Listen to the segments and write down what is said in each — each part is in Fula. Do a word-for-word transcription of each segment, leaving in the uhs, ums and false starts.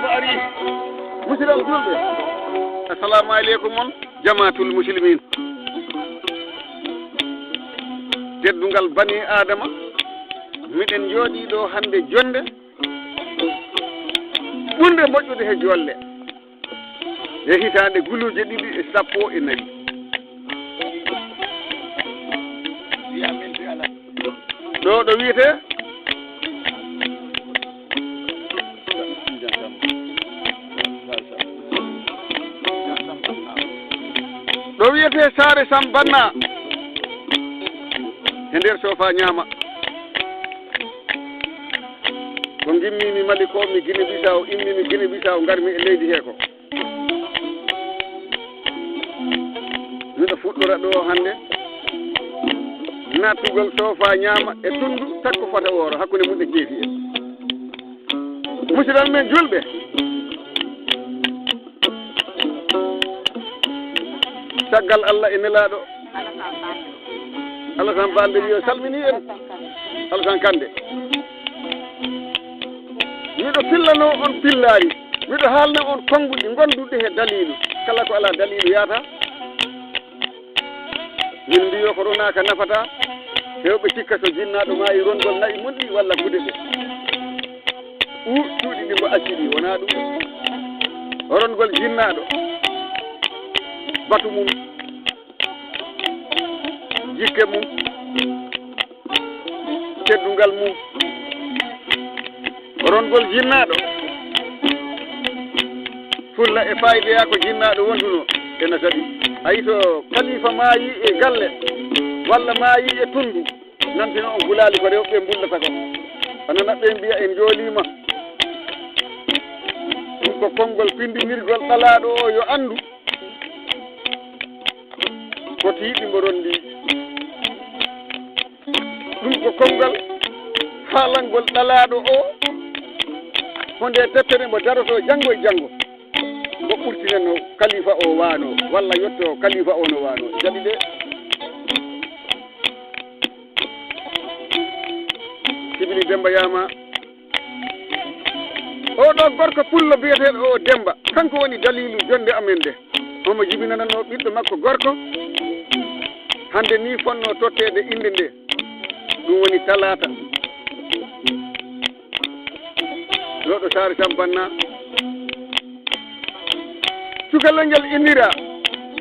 Ari, musidal julɓe, assalamu aleykum on, jamaatul muslimin. Teddungal bani Adama, miɗen jooɗii ɗo hannde jonnde ɓurnde moƴƴude he jolle, he hitaande guluuje ɗiɗi e sappo e nayi. Ɗo, ɗo wiyetee, ɗo wiyetee Saare Sam Banna, he nder Sofa Ñaama. Ko ngimmiimi Mali ko, mi Gine Bisaw, immimi Gine Bisaw, ngarmi e leydi he ko. Miɗo fuɗɗora ɗo hannde nattugol Sofa Ñaama e Tunndu Takko Fata Wooro, hakkunde mum e Keefi en. Musidal men julɓe, caggal Allah e Nelaaɗo, Alasan Balde wi o salmini en. Alasan Kande. Miɗo fillano on pillaari. Miɗo haalna on konnguɗi ngonnduɗi he daliilu. Kala ko alaa daliilu yaata. Min mbiyo ko ronaaka nafata. Heewɓe cikka so jinnaaɗo maayi rongol na'i mun ɗi walla gude ɗe. U cuuɗi ɗi mbo acci ɗi wonaa ɗum. Rongol jinnaaɗo. Batu mum. Jikke mum, teddungal mum, rongol jinnaaɗo. Fulla e faayideya ko jinnaaɗo wonduno ena saɗi. A yi to kalifa maayi e galle, walla maayi e tunndu, nantino on gulaali ko rewɓe mbullata ko. A nana ɓe mbiya en njooliima. Ɗum ko konngol pindinirgol ɗalaaɗo o yo anndu. Ko tiiɗi mbo rondi. Ɗum ko konngol haalangol ɗalaaɗo o. Ko nde teppere mbo daroto janngo e janngo. Mbo ɓurtinano kalifa o waano, walla yetto kalifa o no waano. Jaɓi de. Sibili Demba Yama. Oɗo gorko pullo biyeteeɗo o Demba, kanko woni daliilu jonnde amen nde. Omo jibinanano ɓiɗɗo makko gorko. Hannde ni fonno totteede innde nde. Ɗum woni talaata. Ɗo ɗo Saare Sam Banna. Cukalel ngel innira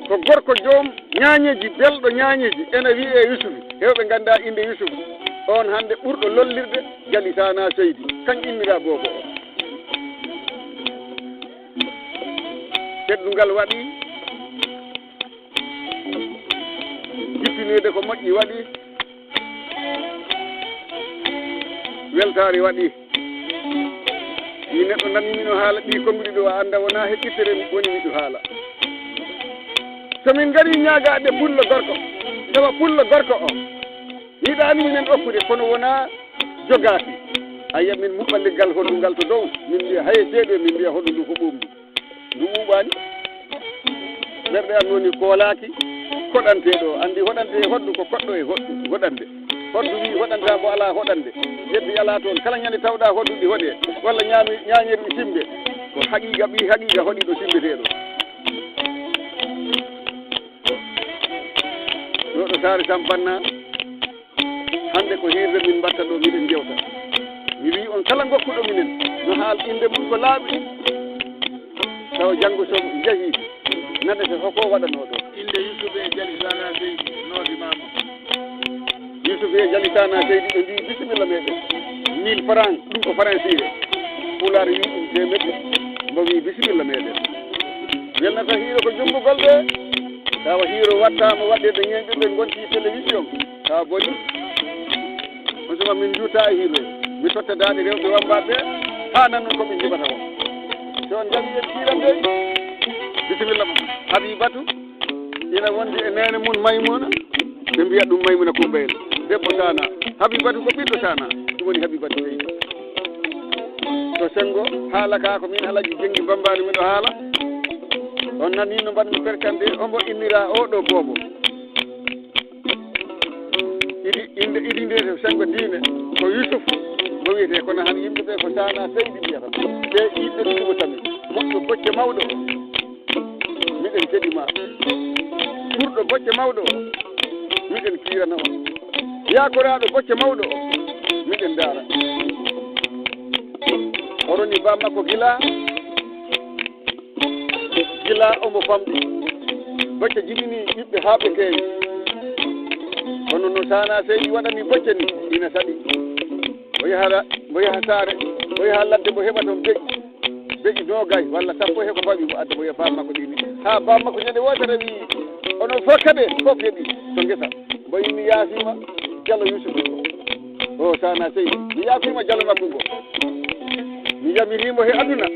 ko gorko joom ñaañeeji, belɗo ñaañeeji, ena wiyee Yusufi. Heewɓe nganndaa innde Yusufi. On hannde ɓurɗo lollirde Jali Saana Seydi. Kañ innira boobo o. Teddungal waɗi. Jippinoyde ko moƴƴi waɗi. Weltaare waɗi. Mi neɗɗo nani mino haala ɗi konguɗi ɗo, a annda wona heɓɓittere woni miɗo haala. So min ngari ñaagaade pullo gorko, tawa pullo gorko o, yiɗaani minen okkude, kono wona jogaaki. A yiya min muɓɓa leggal hoɗungal to dow, min mbiya haye ceeɗu, min mbiya hoɗu ndu ko ɓuuɓndu. Ndu ɓuuɓaani. Ɓerɗe am woni koolaaki koɗanteeɗo. Anndi hoɗante e hoɗdu ko koɗɗo e hoɗdu, hoɗande. Hoɗdu wii hoɗanta mbo alaa hoɗande. Ƴebbi alaa toon. Kala ñande tawɗaa hoɗdu ndi hoɗee, walla ñaami, ñaañeeru simbe. Ko haqiiqa ɓii haqiiqa hoɗiiɗo simbeteeɗo. Ɗo ɗo Saare Sam Banna. Hannde ko hiirde min mbatta ɗo, miɗen njewta. Mi wii on kala ngokkuɗo minen, no haal innde mum ko laaɓi. Tawa janngo so njahii, nanete hoko waɗanoo ɗo. Innde Yusufu e Jali Saana Seydi nooti maama. Yusufu e Jali Saana Seydi ɓe mbii bisimilla meɗen. Mille francs, ɗum ko faransiire. Pulaar wii ɗum teemedde, mbo wii bisimilla meɗen. Welnata hiiro ko junngugol ɓe. Tawa hiiro wattaama waɗde ɓe ñeeñɓe ɓe ngonti télévision. Haa boni. On suma min njuuta e hiirre. Mi totta daaɗe rewɓe wammbaaɓe ɓe. Haa nanon ko ɓe njiɓata ko. So on njaɓi en kiiram de. Bisimilla ma. Habibatu. Ina wondi e neene mum Maymuna. Ɓe mbiya ɗum Maymuna Kumbayel. Debbo Saana. Habibatu ko ɓiɗɗo Saana. Ɗum woni Habibatu Seydi. To senngo haala ka ko min Alaji Jenngi Bambaani miɗo haala. On nanii no mbaɗmi perkande, ombo innira oɗo boobo. Idi, innde, idi nde to senngo diine ko Yusuf, mo wiyetee, kono han yimɓe ɓe ko Saana Seydi mbiyata mo. Ɓe yiɗɓe ɗuɗugo tami. Moƴƴo bocce mawɗo o, miɗen keɗi ma. Ɓurɗo bocce mawɗo o, miɗen kiirana on. Yaakoraaɗo bocce mawɗo o, miɗen ndaara. O roni baa makko gila, gila omo famɗi. Bocce jiɗini ɓiɓɓe haa ɓe keewi. Kono no Saana Seydi waɗani bocce ni, ina saɗi. O yaha, o yaha saare, o yaha ladde, o heɓa toon beƴƴi. Beƴƴi noogay walla sappo he ko fawi mo adda mo e baa makko ɗiɗi. Haa baa makko ñande wootere wi, "Onon fof keɓe, fof keɓi to ngesa." Mbo wi, "Mi yaafiima Jalo Yusufu ngo. O Saana Seydi, mi yaafiima jalo makko ngo. Mi yamiriimo he aduna,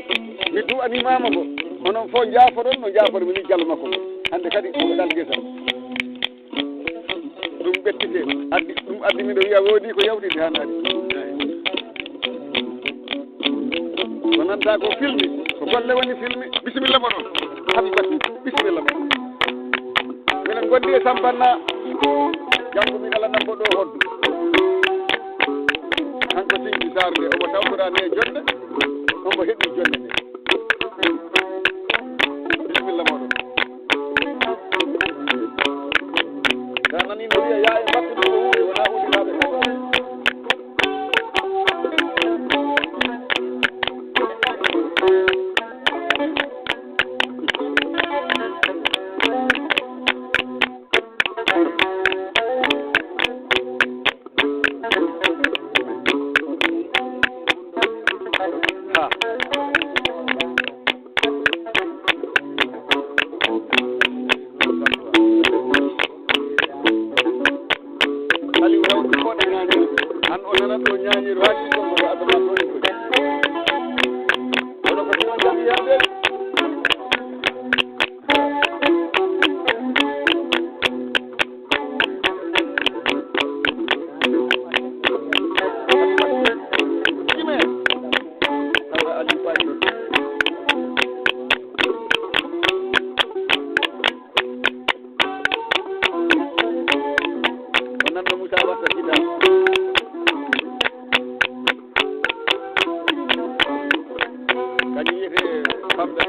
mi du'animaama ngo. Onon fof njaaforon no njaaforon mi Jalo makko ngo. Hannde kadi ko ɗal ngesa." Ɗum ɓettike. Addi, ɗum addi miɗo wiya woodi ko yawtidi hanaade. Ko nanta ko filmi, ko golle woni filmi. Bisimilla moɗon. Habibati, bisimilla moɗon. Minen gondi e Sambanna. Janngo mi alanambo ɗo hoddu. Kanko Sinki Sarr nde, omo tawtora nde jonde, omo heɓi jonde nde. Bisimilla moɗon. Sa nani no wiya yaa e battude ko wuuri, wona wuuri laaɓe kam. Aliou Rawdu Fooɗa ñaañir. An o nanat o ñaañir waaki ko ko adama toon ko. Kono ko ɗum tan yande. O nanno Moussa Watta Gida. Kañum wiyete Famda.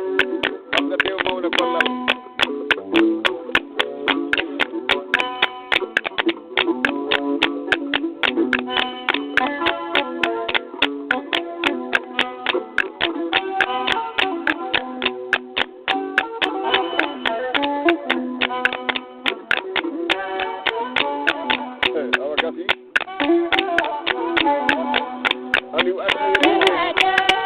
Famda tew mawna gollal. Eh, awa gasi. Aliou Adama.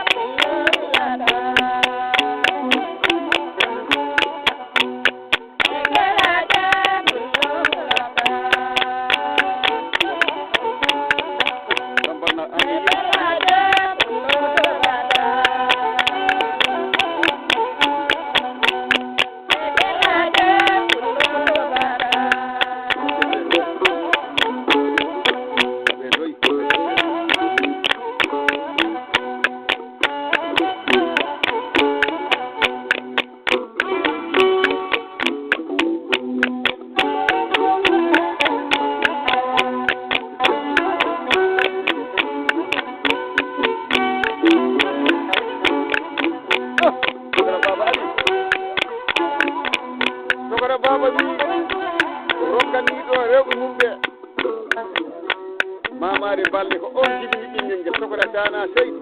Sokora Baaba wi, rokkanii ɗo rewɓe mum ɓe. Mamare Balle ko on jibini ɓinngel ngel, Sokora Saana Seydi.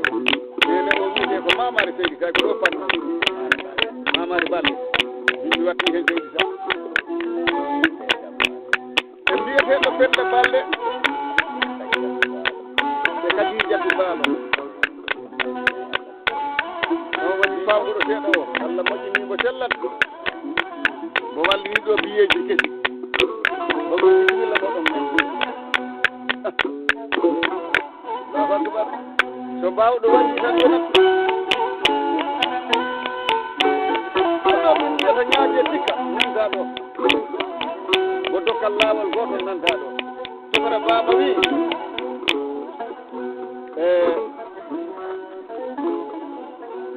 Neene o wiyetee ko Mamare Seydi Sa, ko ɗo fanno. Mamare Balle. Min mi watti heen Seydi Sa. E mbiyeteeɗo Penda Balle. E Kadijatu Baaba. O woni paamɗo seeɗa o, Allah moƴƴinii mo sellat. Mo wallini ɗo biyeeji kesi. Mo ɗum bisimilla mo ɗon. Allahu akbar. So baawɗo waɗi tan yonat. Ɗo min mbiyata ñaaje tikka, nanta ɗo. Mo dokkal laawol gooto nanta ɗo. Sokora Baaba wi. E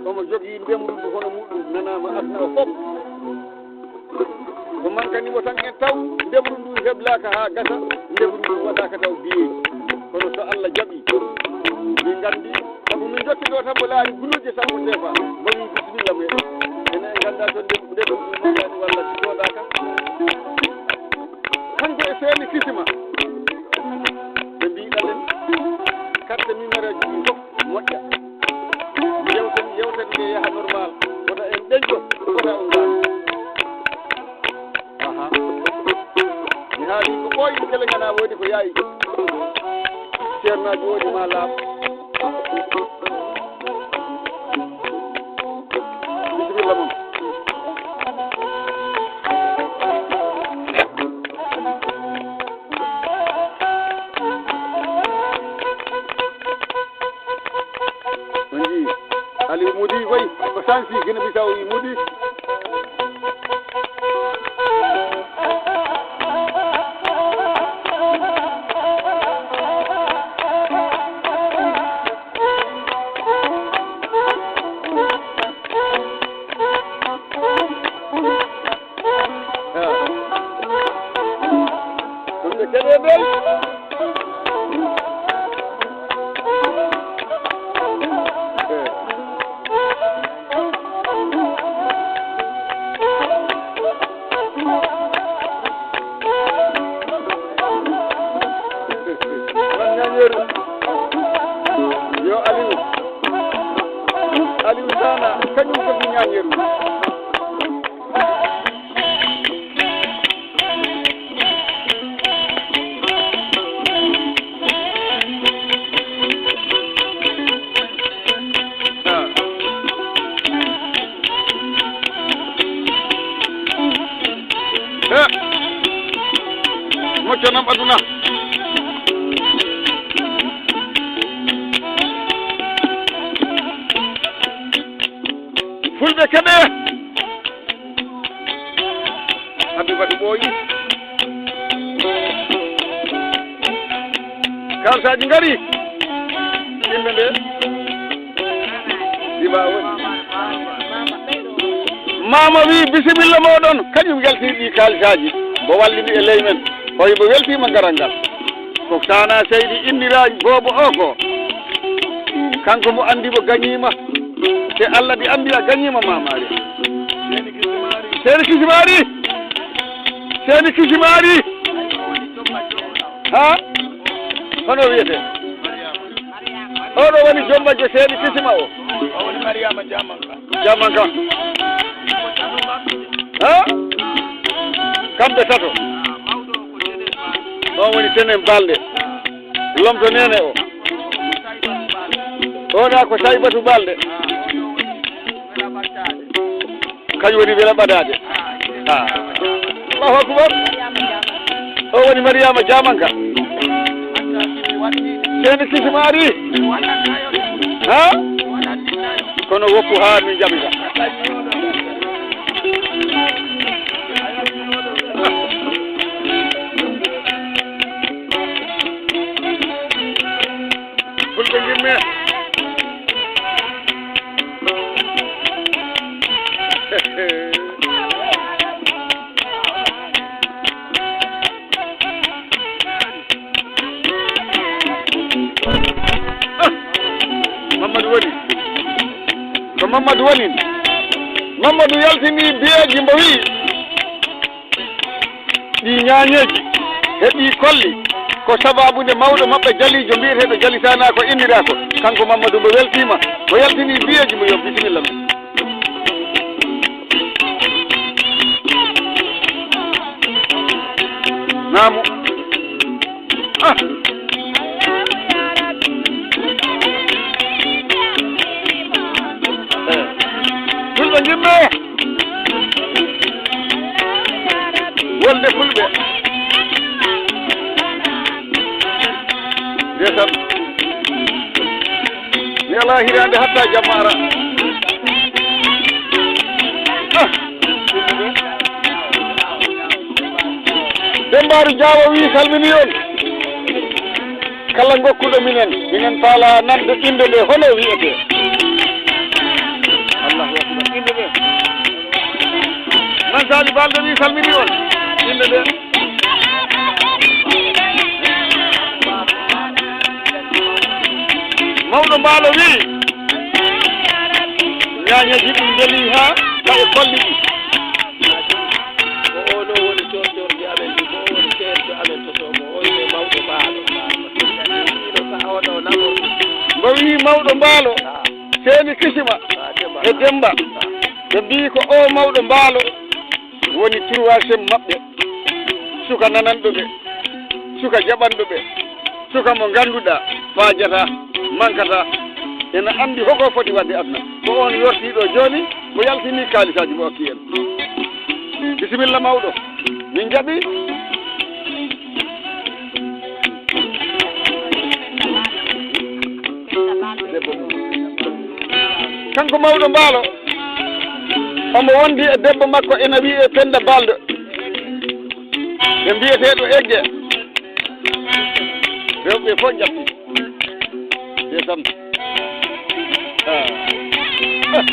omo jogii ndemru ndu hono muɗum nanaama aduna o fof. Ko mankani mo tan en taw ndemru ndu heblaaka haa gasa, ndemru ndu waɗaaka taw biyeeji. Ko Kono so Allah jaɓi, min nganndi, sabu min njotti ɗo tan, mbo laari guluje sappo tefa, mbo wi bisimilla meɗen. Ene en ngannda toon nde, nde ɗum ɗum moƴƴani walla si soodaaka. Kanko e seeni kisima, ɓe mbiɗa len, carte numéro ji ɗi fof moƴƴa. Yewten, yewtere nde yaha normal, wota en ɗeñƴo, wota on ngal. Aha. Mi haali ko ɓooyi mi tele ngana woodi ko yaayi. Ceernaaji woodi ma laaɓ. Bisimilla mon. On njii Aliou Mudi koy, o sansi Guinée Bissau, wi Mudi. Ɗum ɓe keɗe ɓey. Yo Aliou, Aliou Sana, kañum ko ñañeru. He. Moccanam aduna. Fulɓe keɗe. Habibatu ɓooyi. Kalsaaji ngari. Yimɓe nde. Diba woni. Mama wi bisimilla moɗon. Kañum yaltiri ɗi kalisaaji. Mbo wallini e ley men. Hoy mbo weltima garal ngal. Ko Sana Seydi innira boobo o ko. Kanko mo andi mo gañima. Te Allah ɗi andi a gañima mamari. Seeni kisimari. Seeni kisimari. Ha? Hono wiyete? Oɗo woni jombajo seeni kisima o. O woni Mariama Jamanka. Jamanka. Ha? Kamɓe tato. On woni tenen balɗe. Lomto nene o. Oɗa ko Saybatu Balde. Kañum woni wela ɓadaade. Ah. Allahu akbar. O woni Mariama Jamanka. Seeni kisimari. Ha? Kono woppu haa min jaɓi ka. Fulɓe ngimme. Ah, Mamadou woni. Ko Mamadou woni. Mamadou yaltini biyeeji mbo wi. Ɗi ñaañeeji e ɗi kolli ko sabaabu nde mawɗo maɓɓe Jaliijo mbiyeteeɗo Jali Sana ko innira ko. Kanko Mamadou mbo weltiima, mbo yaltini biyeeji mbo yo bisimilla mum. Naamu. Ah. Eh. Fulɓe njimme. Wolde Fulɓe. Ndeysaan. Mi alaa hiraande hatta jamma ara. Ah. Demmbaaru Jaawo wi salmini on. Kala ngokkuɗo minen, minen faala nande innde nde hono wiyetee. Allahu akbar. Innde nde. Man Sali Balde wi salmini on. Innde nde. Mawɗo Mbaalo wi'i, ñaañaji ɗi mbeli haa tawi kolli ɗi. Ko oo ɗoo woni coñcoordi amen, ko oo woni seerjo amen to Soomo, o wi'etee Mawɗo Mbaalo. Ɗiɗo saha o ɗoo namo. Mbo wi'i Mawɗo Mbaalo, seeni kisima e Demba. Ɓe mbi'i ko oo Mawɗo Mbaalo woni troisième maɓɓe, suka nananɗo ɓe, suka jaɓanɗo ɓe, suka mo ngannduɗaa faajataa, mankataa, ena anndi hoko foti waɗde aduna. Ko oon yortii ɗo jooni, o yaltinii kaalisaaji mo okki en. Bisimilla mawɗo, min njaɓi. Kanko Mawɗo Mbaalo, omo wondi e debbo makko ena wiyee Pennda Baldo, ɓe mbiyeteeɗo Egge. Rewɓe fof njalti. Ndeysaan. Ah. Ah.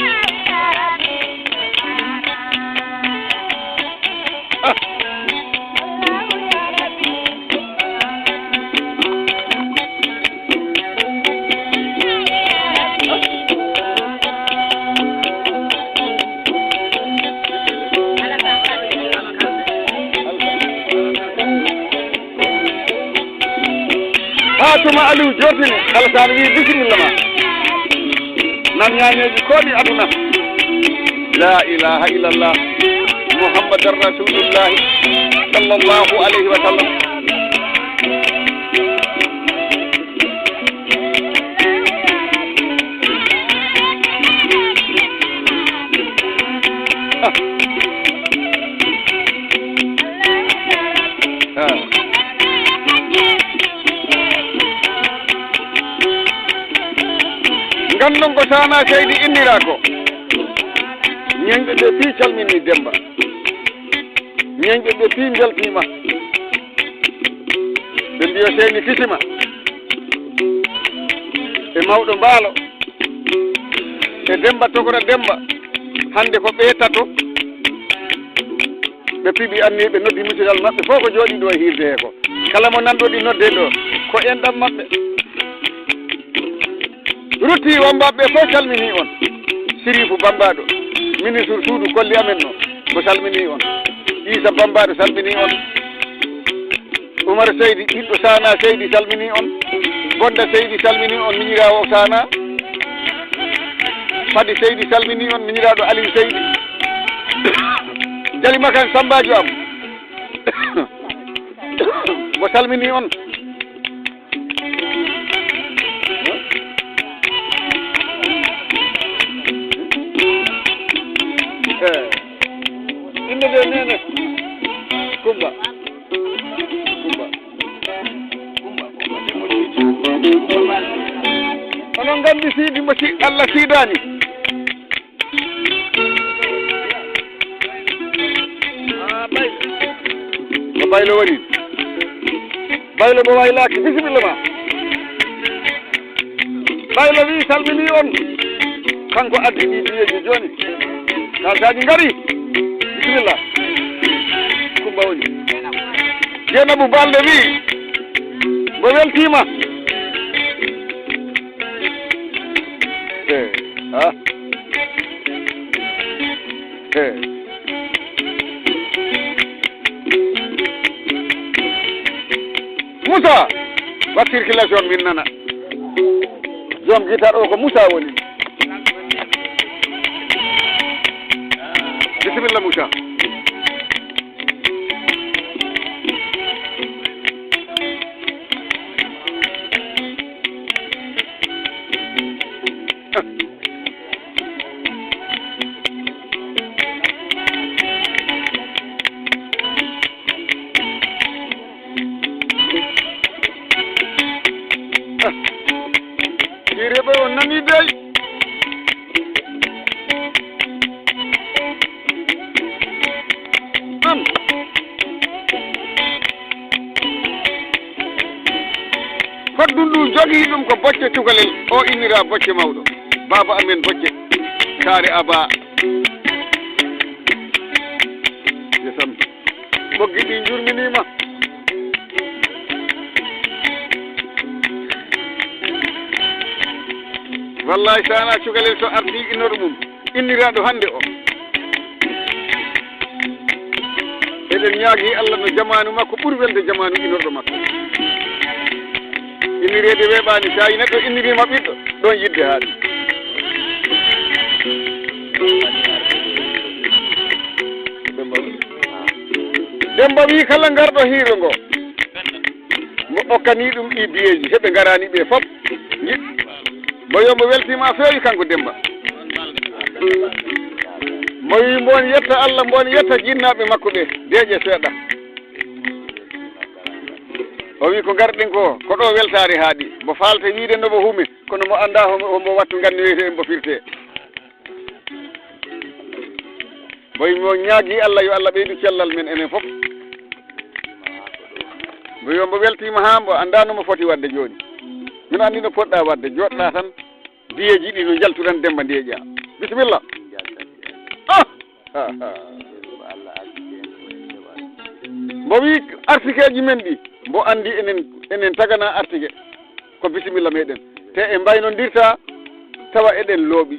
Ah. Haa tuma Aliou jootini, Alassane wi'i bisimilla ma. Nan ñaañeeji kooɗi aduna. La ilaha illallah. Muhammadar Rasulullah sallallahu alayhi wa sallam. Ah. Ah. Nganndon ko Saana Seydi inndiraa ko. Ñeeñɓe ɓe fii calminii Demmba. Ñeeñɓe ɓe fii mbeltiima. Ɓe mbiyo Seyni Kisima e Mawɗo Mbaalo e Demmba Tokora Demmba. Hannde ko ɓe tato. Ɓe piɓi anni, ɓe noddi musigal maɓɓe fof ko jooɗi ɗo e hiirde he ko. Kala mo nanɗo ɗi nodde ɗo, ko enɗam maɓɓe. Rutti Wambaɓe fof calmini on. Sirifu Bambaɗo, ministre suudu kolli amen no, mo salmini on. Isa Bambaɗo salmini on. Umar Seydi, ɓiɗɗo Saana Seydi salmini on. Gonda Seydi salmini on, miñiraawo Saana. Fadi Seydi salmini on, miñiraaɗo Aliou Seydi. Jali Makan Sambaajo am. Mo salmini on. Eh. Innde de nene. Kumba. Kumba. Onon nganndi siidi mo si-, Allah siidaani. Ko Baylo woni. Baylo mo waylaaki, bisimilla ma. Baylo wi salmini on. Kanko addi ɗi biyeeji jooni. Kalsaaji ngari. Bisimilla. Kumba woni. Jeenabu Balde wi mbo weltiima. Eh, ah. Eh. Moussa, wa circulation min nana. Joom guitare o ko Moussa woni. Bisimilla Moussa. Siriɓe on nani dey. An. Koddu ndu jogii ɗum ko bocce cukalel, o innira bocce mawɗo. Baaba amen bocce. Kaare aba. Yesam. Ɓoggi ɗi njurminiima. Wallahi, so wonaa cukalel so artii innoɗo mum, inniraaɗo hannde o. Eɗen ñaagii Allah no jamaanu makko ɓuri welde jamaanu innorɗo makko. Innireede weeɓaani, so tawi neɗɗo inniriima ɓiɗɗo, ɗoon yiɗde haaɗi. Demba wii kala ngarɗo hiiro ngo, mo okkanii ɗum ɗii biyeeji, heɓe ngaraani ɓe fof. Nji-, mbo yo mbo weltiima feewi kanko Demba. Mbo wii mbo on yetta Allah, mbo on yetta jinnaaɓe makko ɓe, deeƴe seeɗa. O wii ko ngarɗen ko, ko ɗo weltaare haaɗi. Mbo faalta wiide no mbo hume, kono mbo anndaa homo, homo wattu nganni wiyetee mbo firtee. Mbo wii mbo ñaagii Allah yo Allah ɓeydu cellal men enen fof. Mbo wii mbo weltiima haa mbo anndaa no mbo foti waɗde jooni. Mino anndi no potɗaa waɗde, jooɗɗaa tan, biyeeji ɗi no njaltu tan Demba ndeeƴaa. Bisimilla. Ah! Mbo wii artikeeji men ɗi, mbo anndi enen, enen taganaa artike. Ko bisimilla meɗen. Te en mbaynondirta tawa eɗen looɓi.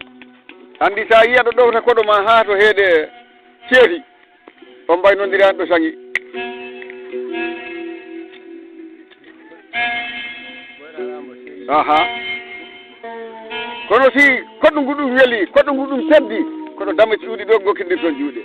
Anndi so a yii aɗa ɗowta koɗo ma haa to heede ceeti, on mbaynondiraani ɗo saŋi. Aha. Kono si koɗo ngu ɗum weli, koɗo ngu ɗum teddi, koɗo dama cuuɗi ɗo gokkirɗen toon juuɗe.